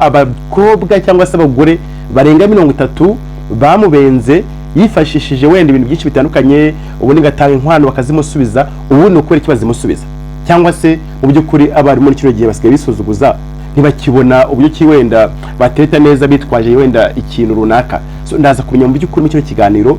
Abakobwa cyangwa se abagore barenga 30 bamubenze yifashishije wenda ibintu byinshi bitandukanye, ubundi ngatanga inkwano bakazimusubiza. Ubundi ukubera iki bazimusubiza? Cyangwa se mu by'ukuri abarimu muri kino gihe basigaye bisuzuguza, ntibakibona uburyo ki wenda bateta neza bitwaje wenda ikintu runaka? So, ndaza kumenya mu by'ukuri muri kino kiganiro,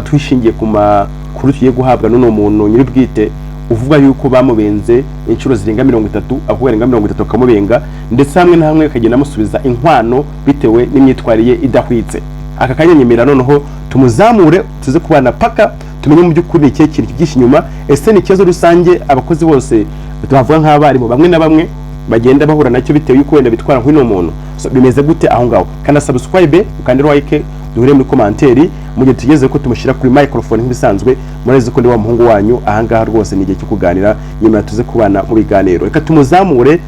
twishingiye ku makuru tugiye guhabwa n'uno muntu nyir'ubwite uvuga yuko bamubenze inshuro zirenga 30, abakobwa barenga 30 bakamubenga, ndetse hamwe na hamwe akagenda amusubiza inkwano bitewe n'imyitwarire ye idahwitse. Aka kanya nyemera noneho tumuzamure, tuze kubana paka tumenye mu by'ukuri ni ikihe kintu kibyihishe inyuma. Ese ni ikibazo rusange abakozi bose tubavuga nk'abarimu bamwe na bamwe bagenda bahura nacyo bitewe y'uko wenda bitwara nk'uno muntu? So, bimeze gute aho ngaho? Kanda subscribe, ukande like, duhure muri commentaire mu gihe tugeze ko tumushyira kuri microphone. Nk'ibisanzwe murazi ko ndi wa muhungu wanyu ahangaha. Rwose ni igihe cyo kuganira, nyuma tuze kubana mu biganiro. Reka tumuzamure,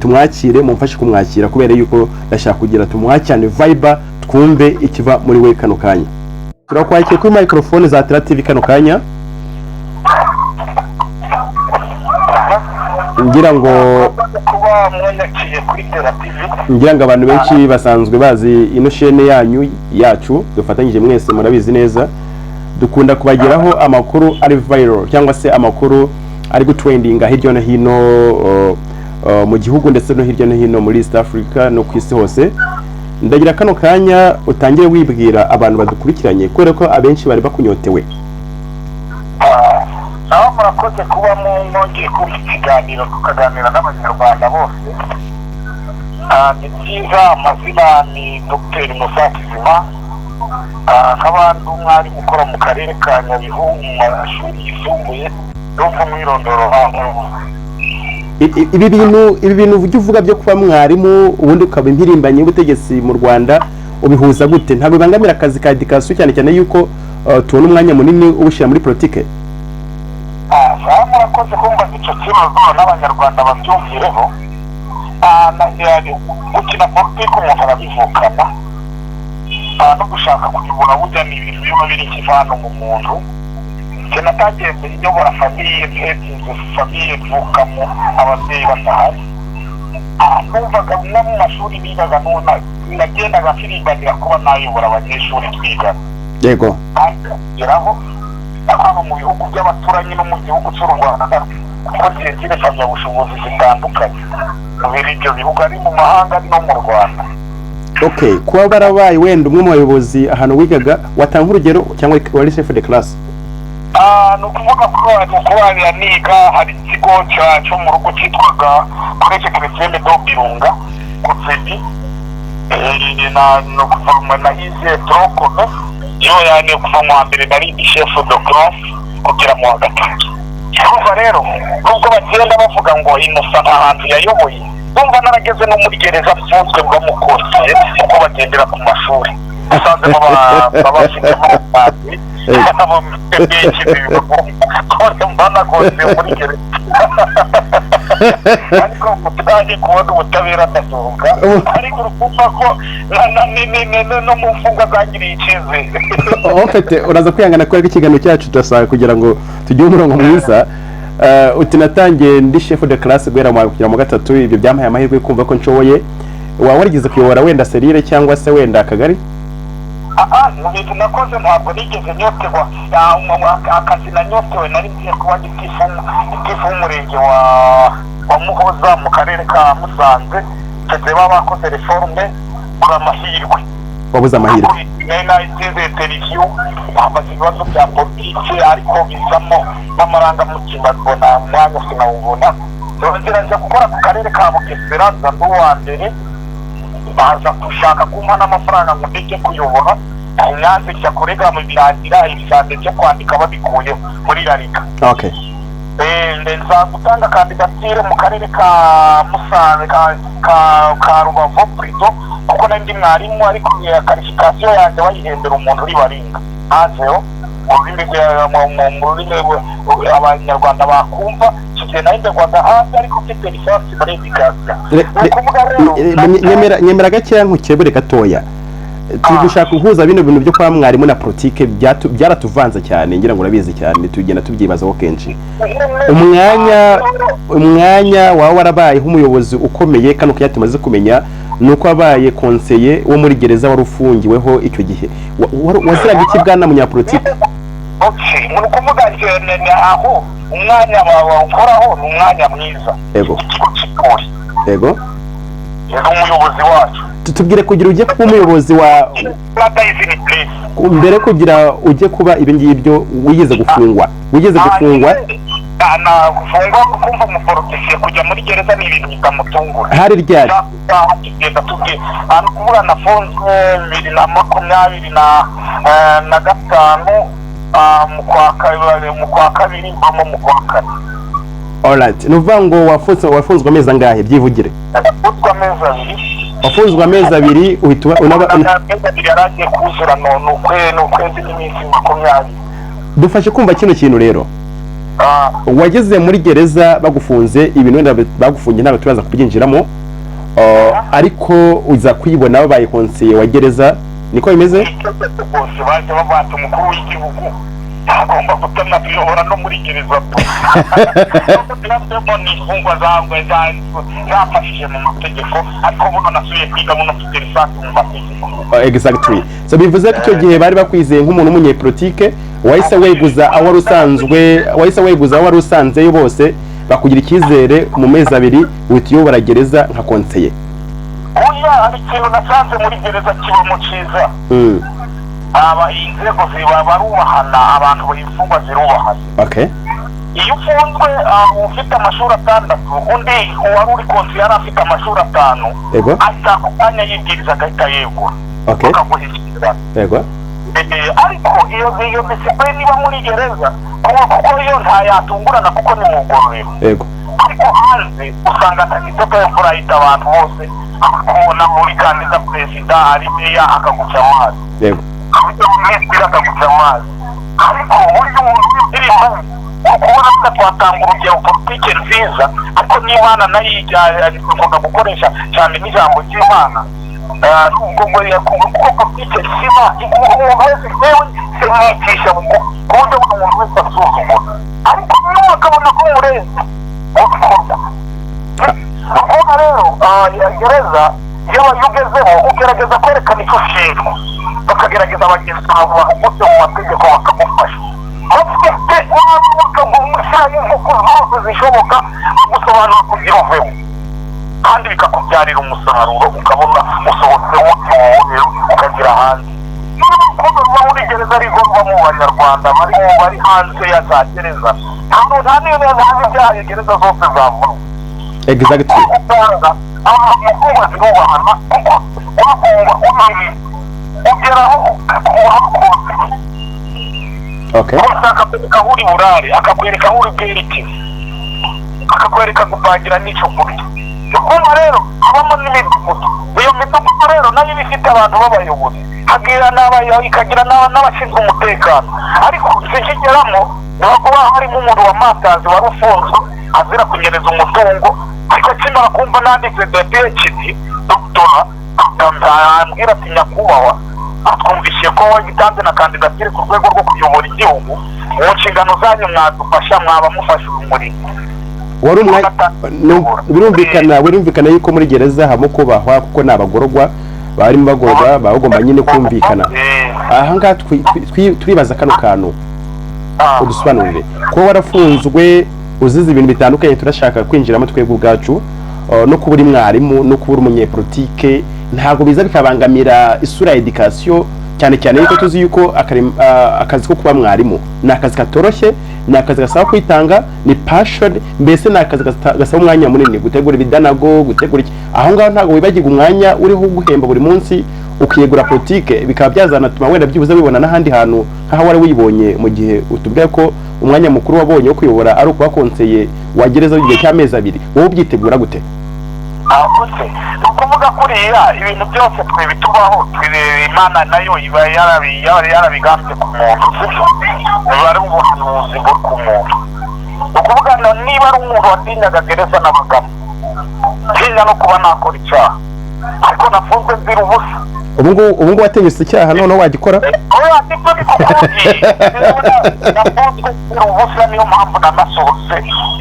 tumwakire, mumfashe kumwakira kubera yuko ndashaka kugira tumwakirane vibe, twumve ikiva muri we kano kanya. Turakwakira kuri microphone za Tera TV kano kanya. Ngira ngo Kuba mwanyakiye kuri Tera TV. Ngira ngo abantu benshi basanzwe bazi ino shene yanyu, yacu dufatanyije, mwese murabizi neza. Dukunda kubageraho amakuru ari viral cyangwa se amakuru ari gutrendinga hirya no hino mu gihugu, ndetse no hirya no hino muri East Africa no ku isi hose. Ndagira kano kanya utangire wibwira abantu badukurikiranye, kubera ko abenshi bari bakunyotewe. Naho murakoze kuba mwongeye kumva ikiganiro, tukaganira n'Abanyarwanda bose. Ni byiza. Amazina ni Dr Musakizima, nkaba ndi umwarimu ukora mu karere ka Nyabihu mu mashuri yisumbuye. Ndumva umwirondoro. Ibi bintu ujya uvuga byo kuba mwarimu ubundi ukaba impirimbanyi y'ubutegetsi mu Rwanda, ubihuza gute? Ntabwo bibangamira akazi ka éducation, cyane cyane yuko tubona umwanya munini ubushyira muri politike? Sawa, murakoze kumbaza icyo kibazo, n'Abanyarwanda babyumvireho. Gukina politiki umuntu arabivukana. No gushaka kuyobora burya ni ibintu biba biri ikivano mu muntu. Njye natangiye nyobora famille, mpetse famille mvukamo, ababyeyi badahari. Numvaga no mu mashuri nigaga nagendaga mfirimbanira kuba nayobora abanyeshuri twigana. Kandi kugeraho haba mu bihugu by'abaturanyi no mu gihugu cy'u Rwanda, kuko ngiye impamyabushobozi zitandukanye muri ibyo bihugu, ari mu mahanga no mu Rwanda. Okay, kuba barabaye wenda umwe mu bayobozi ahantu wigaga, watanga urugero cyangwa wari chef de classe? Ni ukuvuga ko ni ukuba niga hari ikigo cyo mu rugo cyitwaga Collège Chrétien de Birunga Kutsedi. Na ni ukuva nahize tronc commun yo, yani kuva mu wa mbere nari ndi chef de classe kugera mu wa gatatu. Urumva rero, nubwo bagenda bavuga ngo Innocent nta hantu yayoboye, numva narageze no muri gereza mfunzwe bamukosiye, kuko bagendera ku mashuri usanzemo baba bafitemo amazi mbanakoze muri gereza, ariko mutaje kubona ubutabera ndasohoka. Ariko urukumva ko no mu mfungwa zangiriye icyizere. En fait, uraza kwihangana kubera ko ikiganiro cyacu turasaba kugira ngo tugire umurongo mwiza. Uti natangiye ndi chef de classe guhera mu wa kugera mu gatatu, ibyo byampaye amahirwe yo kumva ko nshoboye. Waba warigeze kuyobora wenda cellule cyangwa se wenda akagari? Aha mu bintu nakoze ntabwo nigeze nyoterwa. Akazi nanyotewe, nari ngiye kuba gitifu w'umurenge wa Muhoza mu karere ka Musanze. Icyo gihe baba bakoze réforme, kuri amahirwe. Wabuze amahirwe. Nari nayiteze interview, bambaza ibibazo bya politike, ariko bizamo n'amarangamutima, mbona umwanya sinawubona. Nongera nza gukora ku karere ka Bugesera, nza ndi uwa mbere, baza gushaka kumpa n'amafaranga ngo ndeke kuyobora. Nyanze njya kurega, mu birangira ibizame byo kwandika babikuyeho muri rarika. Nza gutanga kandidatire mu karere ka Musanze, ka Rubavu plutôt, kuko nari ndi mwarimu, ariko qualification yanjye bayihembera umuntu uri baringa hanzeho mu rurimi Abanyarwanda bakumva. Icyo gihe nahemberwaga hanze, ariko mfite licence muri éducation. Ni ukuvuga rero Nyemera gakeya nkukebure gatoya. Turi gushaka guhuza bino bintu byo kwa mwarimu na politike, byaratuvanze cyane, ngira ngo urabizi cyane, tugenda tubyibazaho kenshi. Umwanya waba warabaye nk'umuyobozi ukomeye kano kanya tumaze kumenya. Ni uko wabaye konseye wo muri gereza wari ufungiweho icyo gihe. Waziraga iki, bwana munyapolitike? Okay, ni ukuvuga njye aho umwanya wawe ukoraho ni umwanya mwiza. Ikigo cy'ishuri. Ni umuyobozi wacu. Tubwire, kugira ujye kuba umuyobozi wa Paradise in place. Mbere kugira ujye kuba ibi ngibyo, wigeze gufungwa, wigeze gufungwa? Na gufungwa, kumva umupolitisiye kujya muri gereza ni ibintu bitamutungura. Hari ryari? Tugenda tubwiye ahantu kuvuga, nafunzwe 2025, mu kwa kabiri, mbamo mu kwa kane. Alright, ni ukuvuga ngo wafunzwe amezi angahe? Byivugire. Nafunzwe amezi 2. Wafunzwe amezi 2, uhita unaba Amezi 2 yari agiye kuzura, ni ukwezi n'iminsi 20. Dufashe kumva kino kintu rero. Wageze muri gereza bagufunze, ibintu wenda bagufungiye ntabwo turaza kubyinjiramo, ariko uza kwibona babaye konseye wa gereza, niko bimeze? Rwose baje bavata umukuru w'igihugu agomba gutema tuyobora no muri gereza tu ni imfungwa zawe zafashije mu mategeko, ariko buno nasubiye kwiga, buno mfite licence mu mategeko. Exactly. So bivuze ko icyo gihe bari bakwizeye nk'umuntu w'umunyepolitike, wahise weguza aho wari usanzwe, wahise weguza aho wari usanzeyo bose bakugira icyizere, mu mezi 2 uhita uyobora gereza nka konseye. Oya, hari ikintu nasanze muri gereza kibamo cyiza. Aba inzego ziba barubahana, abantu imfungwa zirubahana. Iyo ufunzwe ufite amashuri 6, undi uwari uri konsi yari afite amashuri 5, ahita ako kanya yibwiriza agahita yegura, bakaguha inshingano. Ariko iyo discipline iba muri gereza, kuko iyo ntayatungurana kuko ni mu ngororero. Ariko hanze usanga nta mitoka yo kurahita, abantu bose akakubona muri kandida perezida, ari meya akaguca amazi, minisitiri akaguca amazi. Ariko burya umuntu w'indirimbo ukubona ko twatanga urugero politike nziza, ariko n'Imana nayo igomba gukoresha cyane n'ijambo ry'Imana. Nubwo ngo kuko politike siba umuntu wese, yewe simwigisha ku buryo buri muntu wese asuzugura, ariko niba akabona ko umurenze mu bikorwa. Ukuvuga rero, gereza iyo ugezeho ugerageza kwerekana icyo ushinjwa, bakagerageza bagenzi bawe bahugutse mu mategeko bakagufasha, bafite bakagumushyiraho ingufu zose zishoboka bagusobanura kugira uvemo, kandi bikakubyarira umusaruro, ukabona usohotse w'utuwuhero ukagera hanze. Niba urukundo ruba muri gereza ari ruba mu Banyarwanda bari hanze ya za gereza, ntabwo nta n'iyo nta n'ibyaha gereza zose zavamo. Usanga abantu imfungwa zirubahana, kuko wafungwa umenya ugeraho uhakunze. Ushaka akakwereka aho uri burare, akakwereka aho uri bwerekeze, akakwereka gupangira n'icyo kurya. Ukumva rero habamo n'imidugudu. Iyo midugudu rero nayo iba ifite abantu b'abayobozi, hagira ikagira n'abashinzwe umutekano. Ariko sinkigeramo, niba kuba harimo umuntu wa matazi wari ufunzwe azira kunyereza umutungo, ariko akimara kumva nanditse PhD doctorat, ambwira ati: "Nyakubahwa, atwumvishije ko wagitanze na kandidatire ku rwego rwo kuyobora igihugu, mu nshingano zanyu mwadufasha, mwaba mufashe uyu murimo." Wari umwanya birumvikana yuko muri gereza habamo kubahwa, kuko ni abagororwa barimo bagororwa, baba bagomba nyine kumvikana. Aha ngaha turibaza kano kantu, udusobanurire. Kuba warafunzwe uzize ibintu bitandukanye turashaka kwinjiramo twebwe ubwacu, no kuba uri mwarimu no kuba uri umunyepolitike, ntabwo biza bikabangamira isura ya éducation, cyane cyane yuko tuzi yuko akazi ko kuba mwarimu ni akazi katoroshye, ni akazi gasaba kwitanga, ni passion, mbese ni akazi gasaba umwanya munini, gutegura ibidanago, gutegura iki. Aho ngaho ntabwo wibagirwa umwanya uriho uguhemba buri munsi, ukiyegura politike, bikaba byazanatuma wenda byibuze wibona n'ahandi hantu nk'aho wari wibonye mu gihe utubwiye ko umwanya mukuru wabonye wo kuyobora ari ukuba konseye wa gereza w'igihe cy'amezi 2? Wowe ubyitegura gute? Ahubwo ni ukuvuga kuriya ibintu byose twe bitubaho, Imana nayo iba yarabigambye ku muntu, sibyo? Biba ari ubuhanuzi bwo ku muntu. Ni ukuvuga ngo niba ari umuntu watinyaga gereza n'abagabo, ntinya no kuba nakora icyaha, ariko nafunzwe nzira ubusa. Ubu ngubu watinyutse icyaha, noneho wagikora? Oya, nibyo bikukubwiye, nafunzwe nzira ubusa, niyo mpamvu nanasohotse,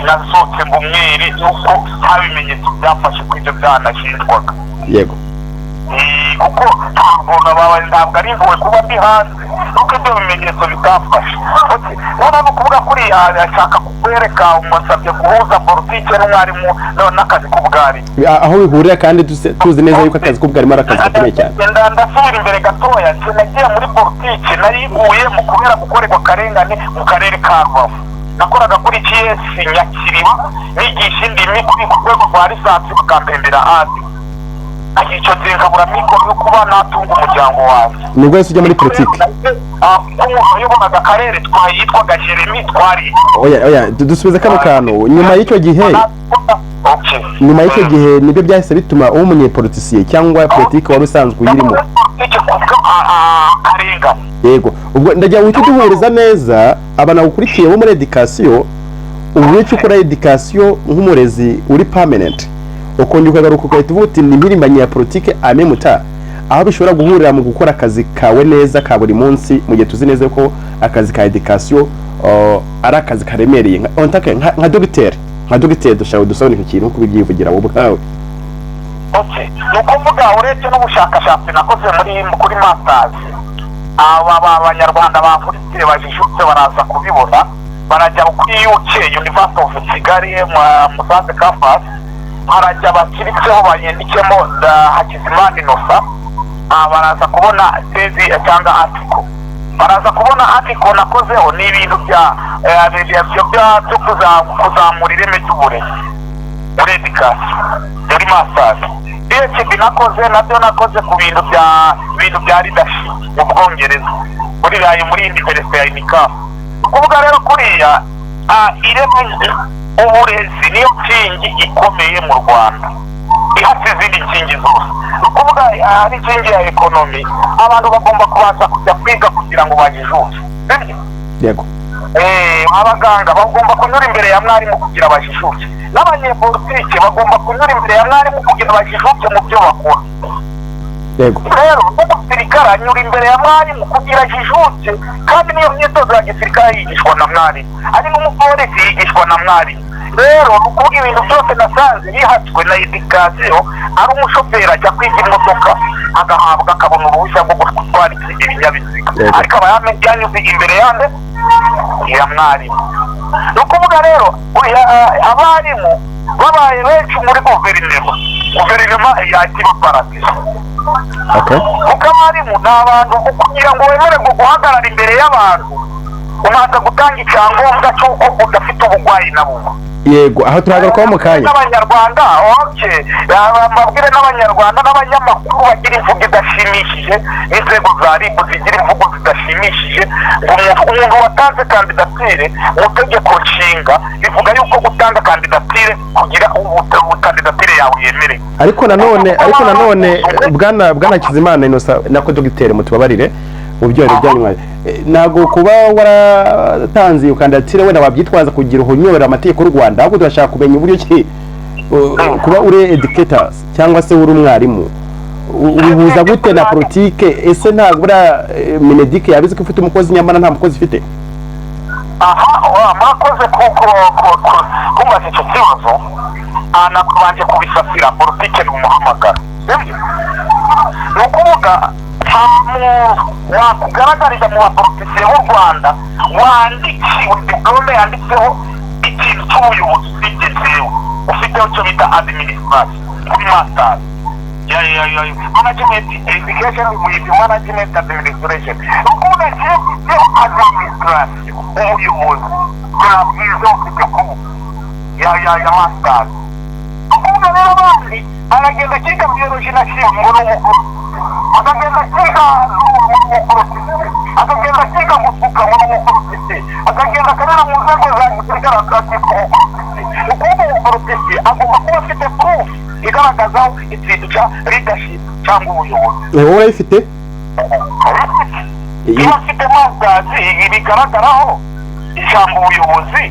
nasohotse ngo umwere, nuko nta bimenyetso byafashe ko ibyo byaha nashinjwaga. Kuko ntabwo ntabwo ari impuhwe kuba ndi hanze, nuko ibyo bimenyetso bitafashe. Okay, noneho ni ukuvuga kuriya ashaka kukwereka, umusabye guhuza politike n'umwarimu n'akazi k'ubwarimu. Aho bihurira kandi tuzi neza yuko akazi k'ubwarimu ari akazi gakomeye cyane. Ndasubira imbere gatoya. Njye nagiye muri politike, nayiguyemo kubera gukorerwa akarengane mu karere ka Rubavu. Nakoraga kuri GS Nyakiriba, nigisha indimi kuri ku rwego rwa licence, bakampembera hasi. Icyo gihe nkabura mikoro yo kuba natunga umuryango wanjye. Nibwo wahise ujya muri politiki? Umuntu wayoboraga akarere yitwaga Jeremy, twari Oya, oya, dusubize kano kantu. Nyuma y'icyo gihe, nyuma y'icyo gihe nibyo byahise bituma uba umunyepolitisiye cyangwa politiki wari usanzwe uyirimo? Politiki kubwo akarengane. Yego, ubwo ndagira ngo uhite uduhuriza neza abantu bagukurikiye bo muri éducation, uburyo icyo ukora éducation nk'umurezi uri permanent, ukongera ukagaruka ugahita uvuga uti ni impirimbanyi ya politike amemuta, aho bishobora guhurira mu gukora akazi kawe neza ka buri munsi, mu gihe tuzi neza ko akazi ka éducation ari akazi karemereye nka dogiteri dushobora dusobanura icyo kintu nkuko ubyivugira wowe ubwawe. Okay, ni ukuvuga uretse n'ubushakashatsi nakoze kuri masters, aba banyarwanda bankurikiye bajijutse baraza kubibona, barajya kuri UK, University of Kigali, Musanze campus, barajya bakiritseho bayandikemo Hakizimana Innocent. Baraza kubona thèse cyangwa article, baraza kubona article nakozeho. Ni ibintu bya byo kuzamura ireme ry'uburezi muri éducation muri masters. PhD nakoze nabyo nakoze ku bintu bya leadership mu Bwongereza, muri university ya UNICAF. Ni ukuvuga rero kuriya ireme uburezi niyo nkingi ikomeye mu Rwanda ihase izindi nkingi zose. Ni ukuvuga hari inkingi ya economy, abantu bagomba kubanza kujya kwiga kugira ngo bajijuke, sibyo? Yego. Abaganga bagomba kunyura imbere ya mwarimu kugira bajijuke, n'abanyepolitike bagomba kunyura imbere ya mwarimu kugira bajijuke mu byo bakora. Rero n'umusirikare anyura imbere ya mwarimu kugira ajijuke, kandi niyo myitozo ya gisirikare yigishwa na mwarimu, ari n'umupolisi yigishwa na mwarimu. Rero ni ukuvuga ibintu byose nasanze bihatswe na éducation. Ari umushoferi ajya kwiga imodoka, agahabwa, akabona uruhushya rwo gutwara ibinyabiziga, ariko aba yanyuze imbere yande? Ya mwarimu. Ni ukuvuga rero abarimu babaye benshi muri guverinoma, guverinoma yakiba paradiso, kuko abarimu ni abantu, kugira ngo wemererwe guhagarara imbere y'abantu ubanza gutanga icyangombwa cy'uko udafite uburwayi na bumwe. Yego, aho turagarukaho mu kanya. N'abanyarwanda, okay, mbabwire n'abanyarwanda n'abanyamakuru bagira imvugo idashimishije, n'inzego za RIB zigira imvugo zidashimishije, ngo umuntu watanze kandidatire, mu tegeko nshinga bivuga yuko gutanga kandidatire kugira kandidatire yawe yemerewe. Ariko nanone bwana Hakizimana Innocent, nako dogiteri, mutubabarire mu byohero byanyu. Ntabwo kuba waratanze iyo kandidatire wenda wabyitwaza kugira uhonyorera amategeko y'u Rwanda, ahubwo turashaka kumenya uburyo ki kuba uri educators cyangwa se uri umwarimu ubihuza gute na politike? Ese ntabwo buriya MINEDUC yabizi ko ufite umukozi nyamara nta mukozi ufite? Aha, murakoze kumbaza icyo kibazo. Nakubanje kubisasira, politike ni umuhamagaro, sibyo? Ni ukuvuga nta muntu wakugaragariza mu bapolitisiye b'u Rwanda wandikiwe diplôme yanditseho ikintu cy'ubuyobozi usibye jewe ufiteho icyo bita administration kuri masters ya management education with management administration. Ni ukuvuga jewe mfiteho administration, ubuyobozi bwa bwiza ufite ku ya masters. Ukuvuga rero abandi aragenda akiga biology na chimie ngo ni umukuru, akagenda akiga umuporotisi, akagenda akiga gusuka ngo ni umuporotisi, akagenda akanyura mu nzego za gisirikare akitwa umuporotisi. Ukuvuga umuporotisi agomba kuba afite proof igaragaza ikintu cya leadership cyangwa ubuyobozi. Wowe urayifite? Niba afite masters bigaragaraho ijambo ubuyobozi,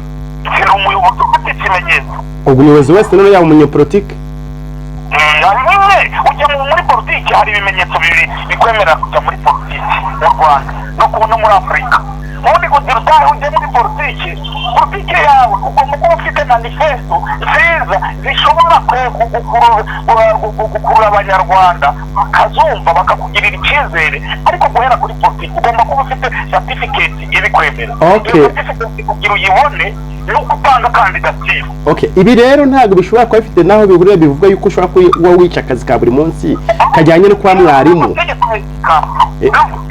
ni umuyobozi ufite ikimenyetso. Ubwo umuyobozi wese none yaba umunyepolitike? Hari nyine ujya muri politiki, hari ibimenyetso bibiri bikwemerera kujya muri politiki mu Rwanda no muri Afurika. Ubundi kugira utahe ujye muri politiki, politiki yawe ugomba kuba ufite manifesto nziza zishobora gukurura Abanyarwanda bakazumva, bakakugirira icyizere. Ariko guhera kuri politiki ugomba kuba ufite certificate ibikwemera. Iyo certificate kugira uyibone ni uko utanga kandidatire. Okay, ibi rero ntabwo bishobora kuba bifite n'aho bihuriye, bivuga yuko ushobora kuba wica akazi ka buri munsi kajyanye no kuba mwarimu. Amategeko ya education,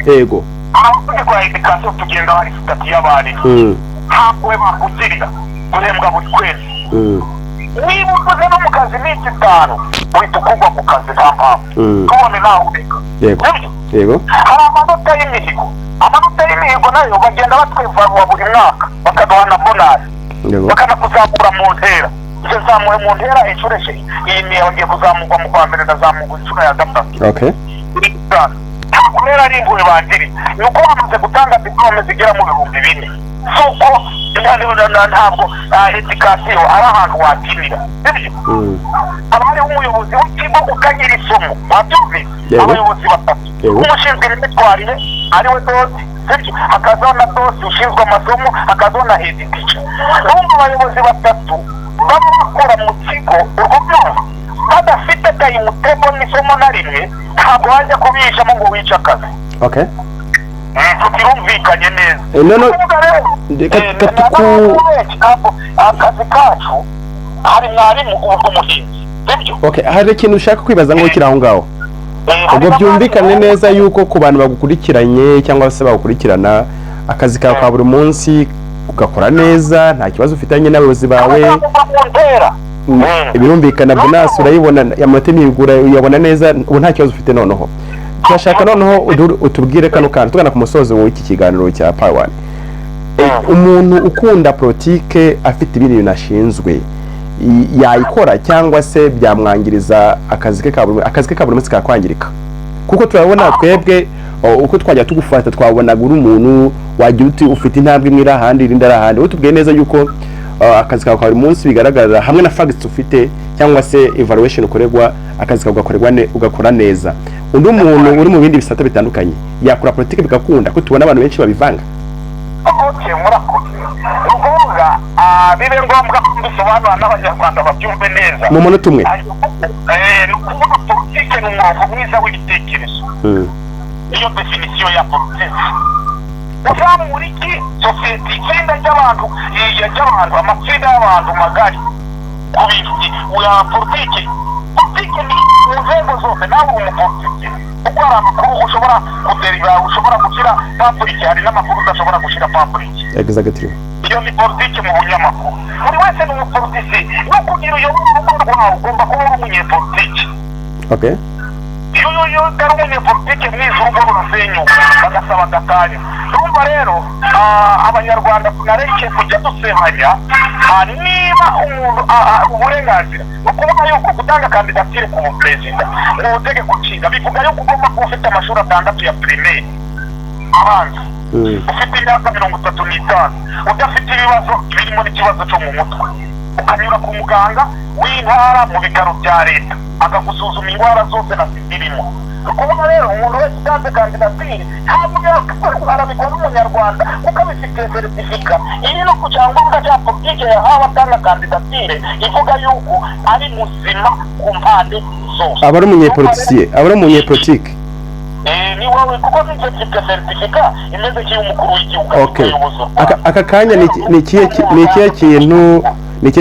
Yego. amategeko ya education tugenda, hari statut y'abarimu. Ntabwo we bakugirira guhembwa buri kwezi. Niba ukoze no mu kazi iminsi 5, uhita ukurwa ku kazi nta mpamvu. Tubone nawe ureka. Sibyo? Yego. Hari amanota y'imihigo. Amanota y'imihigo nayo bagenda batwevaruwa buri mwaka, bakaduha na bonus, bakanakuzamura mu ntera. Ibyo zamuwe mu ntera inshuro 2. Iyi mihigo ngiye kuzamurwa mu kwa mbere, ndazamurwa inshuro ya gatatu. Ntabwo rero ari impuhwe bangiriye, ni uko bamaze gutanga diplôme zigera mu 4000. Si uko ntabwo education ari ahantu wakinira, sibyo? Haba hariho umuyobozi w'ikigo utagira isomo, wabyumvise? Yego. Abayobozi batatu: Yego. umushinzwe imyitwarire ariwe DOS, sibyo? Hakazaho na DOS ushinzwe amasomo, hakazaho na head teacher. Urumva abayobozi batatu baba bakora mu kigo, urwo byumva, badafite timetable n'isomo na rimwe, ntabwo wajya kubihishamo ngo wice akazi. Birumvikanye neza. No, Kuvuga rero, reka n'abantu benshi ntabwo akazi kacu, hari mwarimu ubu umuhinzi, sibyo? Okay, hari ikintu ushaka kwibaza ngo kiri aho ngaho. Hari Ubwo byumvikane n'abandi neza yuko ku bantu bagukurikiranye cyangwa se bagukurikirana, akazi kawe ka buri munsi ugakora neza, nta kibazo ufitanye n'abayobozi bawe. Abazamurwa mu ntera. Birumvikana, bonus urayibona, amanota y'imihigo uyabona neza, ubu nta kibazo ufite. Noneho turashaka noneho utubwire kano kantu tugana ku musozo w'iki kiganiro cya Power One. Umuntu ukunda politike afite ibindi bintu ashinzwe, yayikora cyangwa se byamwangiriza akazi ke ka buri, akazi ke ka buri munsi kakwangirika? Kuko turabona twebwe uko twajya tugufata, twabonaga uri umuntu wagira uti ufite intambwe imwe iri ahandi, irindi ari ahandi. Utubwiye neza yuko akazi kawe ka buri munsi bigaragara hamwe na facts ufite cyangwa se evaluation ukorerwa, akazi kawe ugakorerwa ugakora neza. Undi muntu uri mu bindi bisata bitandukanye yakora politike bigakunda, ko tubona abantu benshi babivanga? Okay, murakoze. Ni ukuvuga bibe ngombwa ko mbisobanura n'Abanyarwanda babyumve neza. Mu munota umwe. Ni ukuvuga politike ni umurongo mwiza w'ibitekerezo. Niyo définition ya politike. Uzamura iki? Sosiyete, itsinda ry'abantu, ry'abantu, amatsinda y'abantu magari ku bintu ya politike. Politike ni mu nzego zose. Nawe uri umupolitike kuko hari amakuru ushobora kuderiva, ushobora gushyira public, hari n'amakuru udashobora gushyira public. Iyo ni politiki mu bunyamakuru. Buri wese ni umupolitisi. No kugira uyobore urugo rwawe ugomba kuba uri umunyepolitiki. Iyo utari umunyepolitike mwiza, urugo rurasenyuka, bagasaba gatanya. Urumva rero, Abanyarwanda tunareke kujya dusebanya. Niba umuntu uburenganzira, ni ukuvuga yuko gutanga kandidatire ku buperezida mu butegeko nshinga bivuga yuko ugomba kuba ufite amashuri 6 ya primaire abanza, ufite imyaka 35, udafite ibibazo birimo n'ikibazo cyo mu mutwe, ukanyura ku muganga w'intara mu bitaro bya leta akagusuzuma indwara zose na sida irimo. Ni ukuvuga rero umuntu wese utanze kandidatire ntabwo arabikora n'Umunyarwanda, kuko abifitiye certificat iri no ku cyangombwa cya politike yahawe atanga kandidatire, ivuga yuko ari muzima ku mpande zose. Aba ari umunyepolitisiye, aba ari umunyepolitike. Ni wowe, kuko n'icyo mfite certificat imeze nk'iy'umukuru w'igihugu uyoboza u Rwanda. Aka kanya ni ikihe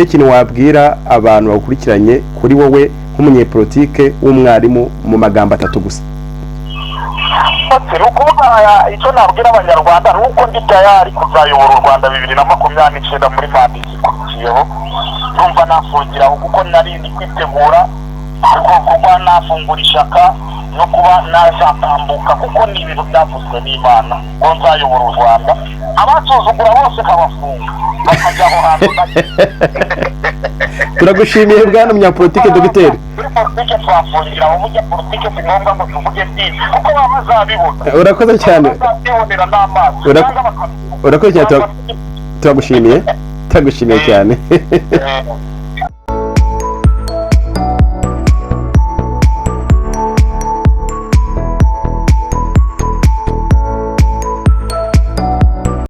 kintu wabwira abantu bagukurikiranye kuri wowe nk'umunyepolitike w'umwarimu mu magambo atatu gusa? Ati, ni ukuvuga icyo nabwira Abanyarwanda ni uko ndi tayari kuzayobora u Rwanda 2029 muri manda ikurikiyeho. Numva nafungiraho kuko nari ndi kwitegura kuba nafungura ishyaka no kuba nazatambuka, kuko ni ibintu byavuzwe n'Imana ngo nzayobora u Rwanda, abasuzugura bose nkabafunga bakajya aho hantu. Turagushimiye, bwana munyapolitike dogiteri. Muri politike twafungira aho. Burya politike si ngombwa ngo tuvuge byinshi kuko baba bazabibona. Urakoze cyane. Bazabyibonera n'amaso cyangwa Urakoze cyane, turagushimiye, turagushimiye cyane.